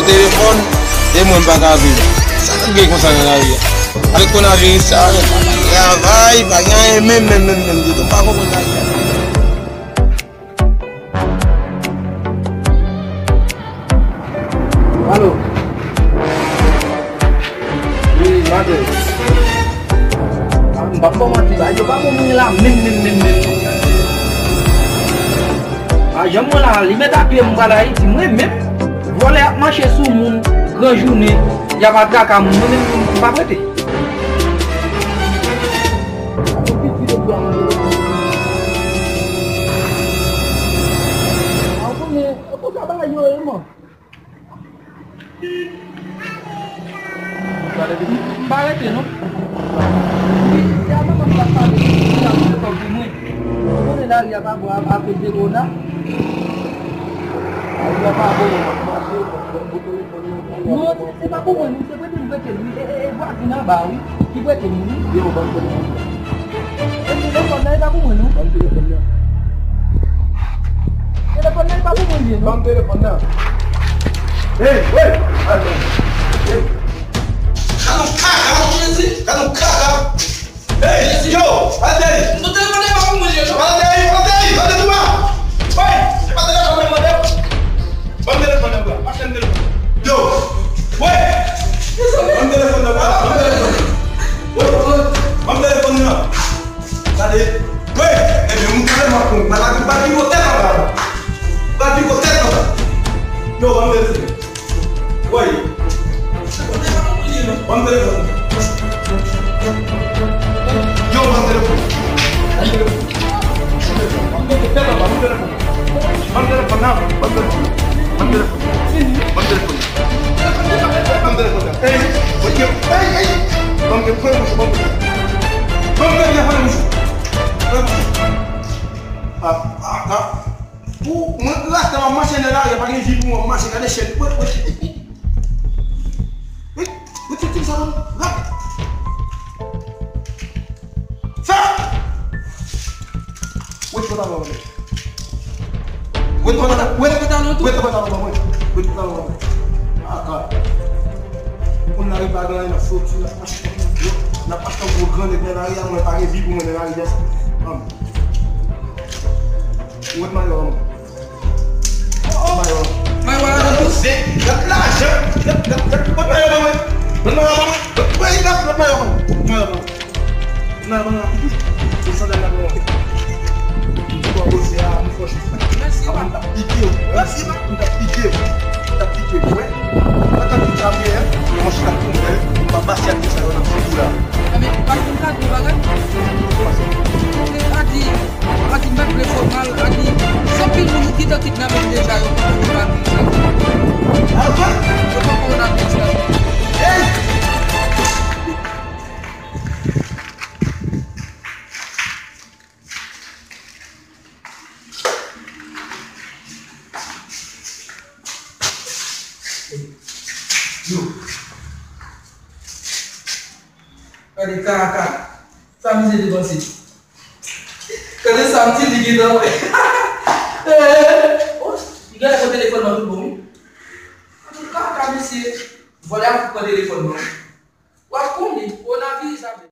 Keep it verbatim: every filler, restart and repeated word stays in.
Telefòn, e mwen m pa ka viv. Sa k ap gen konsa nan lari a? Avèk kowonaviris sa, pa travay, pa gen anyen menm, menm, menm, menm ditou. M pa konprann lari a. Alo. Wi, maten. A, m p ap ba w manti, bagay yo pa bon mwen la menm, menm, menm, menm. A, jan mwen la, li mèt a pye m pral Ayiti, mwen menm. Vòlè ap mache sou moun, gran jounen, y ap atraka moun, mwen menm, m p ap rete. A, w konnen, e konsa bagay yo ye, man. M pa rete non. Wi, se a manman m t ap pale, li ap fè kòb pou mwen. Ou konnen lari a pa bon a, akoz de kowona. Lari a pa bon, non, se, se pa pou mwen, non, se prete m prete l, wi. E, e, e vwazin anba, wi, ki prete m, wi. Yo, ban m telefòn nan. E telefòn nan, e pa pou mwen, non. Ban m telefòn nan. Telefòn nan, e pa pou mwen, li ye, non. Ban m telefòn nan. Hey, hey, hey. Gad yon kaka, Jezi, gad yon kaka. Hey, yo, Valentine. Non, telefòn nan, e pa pou mwen, li ye, non. Valentine, Valentine, Valentine, tou ba. Hey, se pa telefòn nan, mande. Ban m telefòn nan, bra. Pase m telefòn. Yo. Wè. Ban m telefòn nan, bra. Ban m telefòn nan. Wè. Ban m telefòn nan. Gade. Wè. Ebyen, moun gade m ap pran. Bat, bat, bat, bat, bat. Bat, bat, bat, bat. Yo, ban m telefòn. Wè. Ban m telefòn. Yo, ban m telefòn. Ban m telefòn. Ban m telefòn. Ban m telefòn nan. Ban m telefòn. Ban m telefòn. Ban m telefòn. Ban m telefòn nan. Ey, ey, ey. Ban m telefòn, ban m telefòn. Ban m telefòn, ban m telefòn. Ah, ah, ah. Pou mwen, rasta m ap mache nan lari a, pa gen vi pou mwen, m ap mache, gade chèn. Wè, wè. Wè, wè, wè, wè, sa bon. Rap. Fè! Wè, pantalon mwen. Wè, pantalon, wè, pantalon, wè, pantalon mwen. Wè, pantalon mwen. Aka. Moun lari pa gen anyen, n ap soti, n ap mache, n ap mache tankou gwo grannèg nan lari a, mwen pa gen vi pou mwen nan lari a. Ann. Ou wè mayo a mwen. Mayo a. Mayo a la nan dous. Gad lajan. Gad, gad, gad. Pot mayo a mwen. Pot mayo a mwen. Pot mayo a mwen. Pot mayo a mwen. Pot mayo a mwen. Pot mayo a mwen. Pot sandal la mwen. Mwen fò boze a, mwen fò jis. Mèsi, pa. Mwen t ap pike w. Mèsi, pa. Mwen t ap pike w. Mwen t ap pike w. Wè. Mwen t ap pike w. Mwen chita pou mwen. Mwen pa pase ak sa yo nan figi la. Enben, pa konn ka di bagay. Adi, Adi, m pa vle fè w mal, Adi. Se anpil moun ki te kidnape deja, yo pran koronaviris la. Yo pran koronaviris la. Yo. Gade kaka. Sa misye te panse. Gade sa m di li gentan wè. Eh, oh, li genlè pran telefòn nan tout bon, wi. Antouka, ka mesye, vòlè a fout pran telefòn nan. W ap konnen, kowonaviris avè.